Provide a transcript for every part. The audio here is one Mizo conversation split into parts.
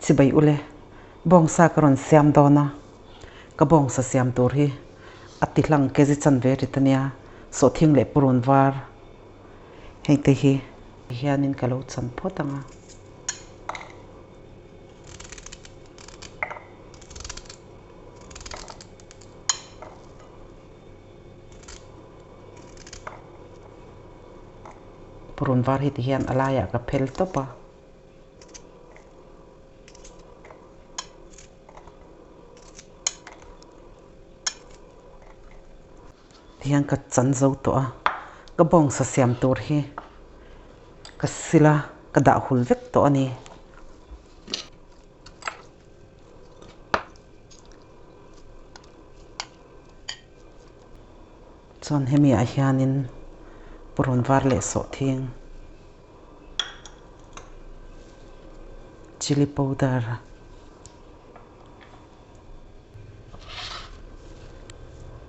Chibai ule, bawngsa ka rawn siam dawn a, ka bawngsa siam tur hi a ti hlang kezi chanve rit ania, sawhthing leh purun var heng te hi hianin ka lo chan phawt ang a. Purun var hi ti hian a laiah ka phel tawp a. Ti hian ka chan zo tawh a, ka bawngsa siam tur hi ka sil a, ka dah hul vek tawh a ni. Chuan hemi ah hianin purun var leh sawhthing chilli powder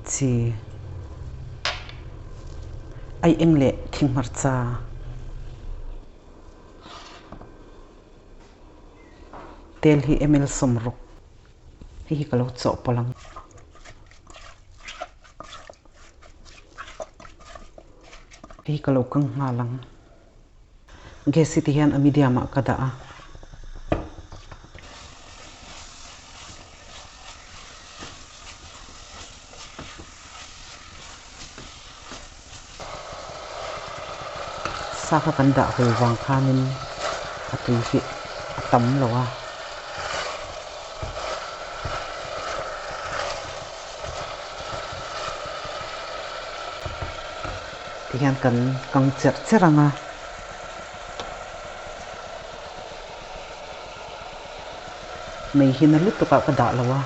chi ai eng leh thing hmarcha. Tel hi ml 60 hei hi ka lo chawhpawlh ang. Hei hi ka lo kang nghal ang. Gas hi ti hian a medium ah ka dah a. Sa kha kan dah hul vang khanin a tui hi a tam lo a. Tihian kan kang cherh cherh ang a. Mei hi na lutuk ah ka dah lo a.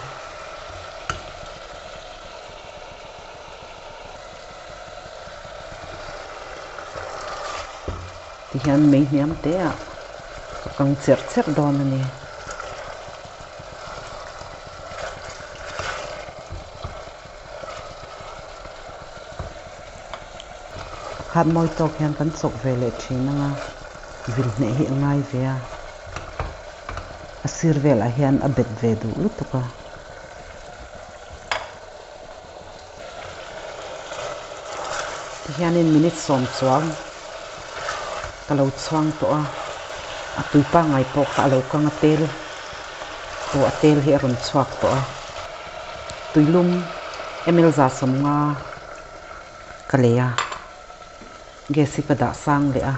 Tihian mei hniam te ah ka kang cherh cherh dawn a ni. A khat mawi tawk hian kan chawk ve leh thin ang a, vil hneh hi a ngai ve a. A sir velah hian a bet ve duh lutuk a. Tihianin minute sawm chuang ka lo chhuang tawh a, a tui pangngai pawh kha a lo kang a tel pawh a tel hi a rawn chhuak tawh a, tuilum ml 150 ka lei a, gas hi ka dah sang leh a.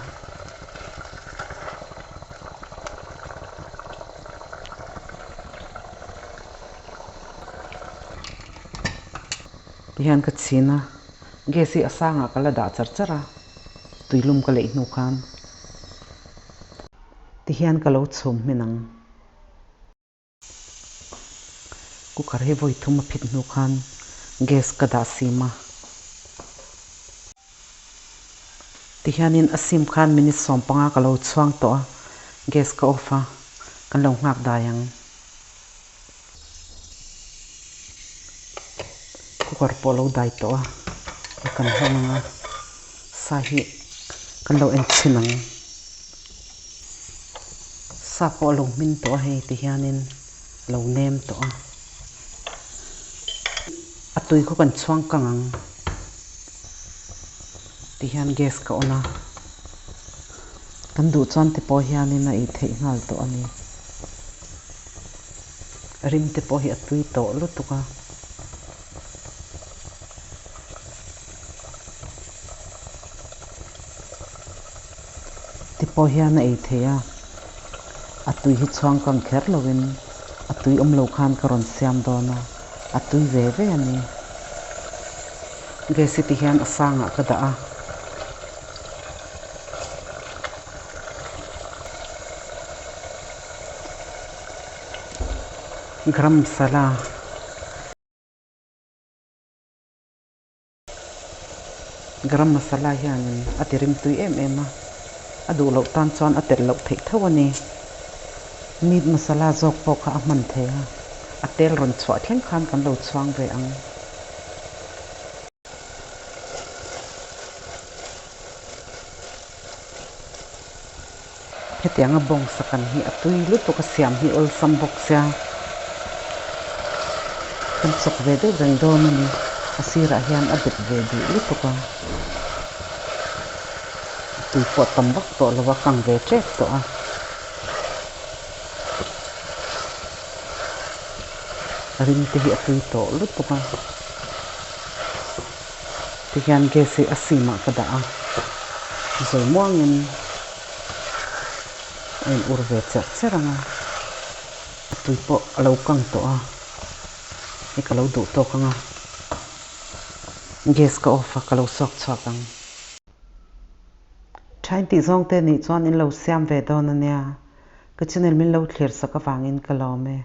Tihian ka chhin a, gas hi a sangah ka la dah char char a, tuilum ka leih hnu khan tihian ka lo chhum hmin ang. Cooker hi vawi thum a phit hnu khan gas ka dah sim a. Tihianin a sim khan minute 15 ka lo chhuang tawh a, gas ka off a, kan lo nghak dai ang. Cooker pawh lo dai tawh a, a kan hawng ang a, sa hi kan lo en chhin ang. Sa pawh a lo hmin tawh a hei tihianin a lo nem tawh a, a tui khaw kan chhuang kang ang tihian gas ka on a, kan duh chuan te pawh hianin a ei theih nghal tawh a ni. Rim te pawh hi a tui tawh lutuk a. Ti pawh hian a ei thei a, a tui hi chhuang kang kher lovin a tui awm lo khan ka rawn siam dawn a, a tui ve ve a ni. Gas hi ti hian a sangah ka dah a. Garam masala. Garam masala hianin a ti rimtui em em a, a duh loh tan chuan a telh loh theih tho a ni. Meat masala zawk pawh kha a hman thei a, a tel rawn chhuah thleng khan kan lo chhuang ve ang. Hetianga bawngsa kan hi a tui lutuk a siam hi awlsam bawk sia kan chawk ve deuh reng dawn a ni. A sirah hian a bet ve duh lutuk a, tui pawh a tam vak tawh lo a, kang ve tep tawh a. A rim te hi a tui tawh lutuk a, tihian gas hi a sim ah ka dah a, zawi muangin a in ur ve cherh cherh ang a, a tui pawh a lo kang tawh a, hei ka lo duh tawk ang a, gas ka off a ka lo suak chhuak ang. Thain tih zawng te nih chuan in lo siam ve dawn a nia, ka channel min lo thlir sak avangin ka lawm e.